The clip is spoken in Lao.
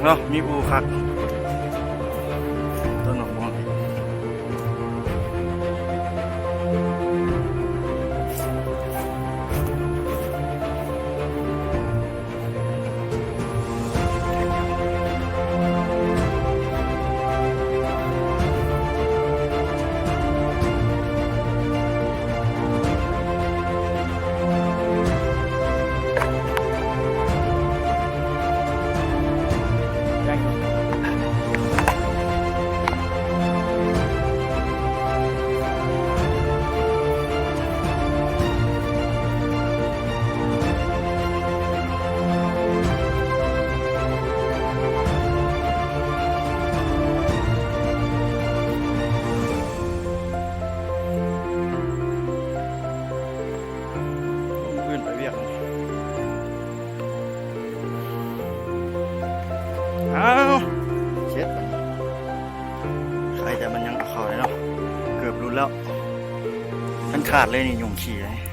ເນາະ ມີອູ່ຄັກ ຕົ້ນໝາກມ່ວງ. ມື້ອື່ນໄປວຽກ. ອ້າວ ເຊັດບາດນີ້. ໃຄແຕ່ມັນຍັງເອົາເຂົ້າໄດ້ເນາະ ເກືອບຫຼຸດແລ້ວ. ມັນຂາດເລີຍນີ້ ຫຍຸ້ງຂີ້ເລີຍ.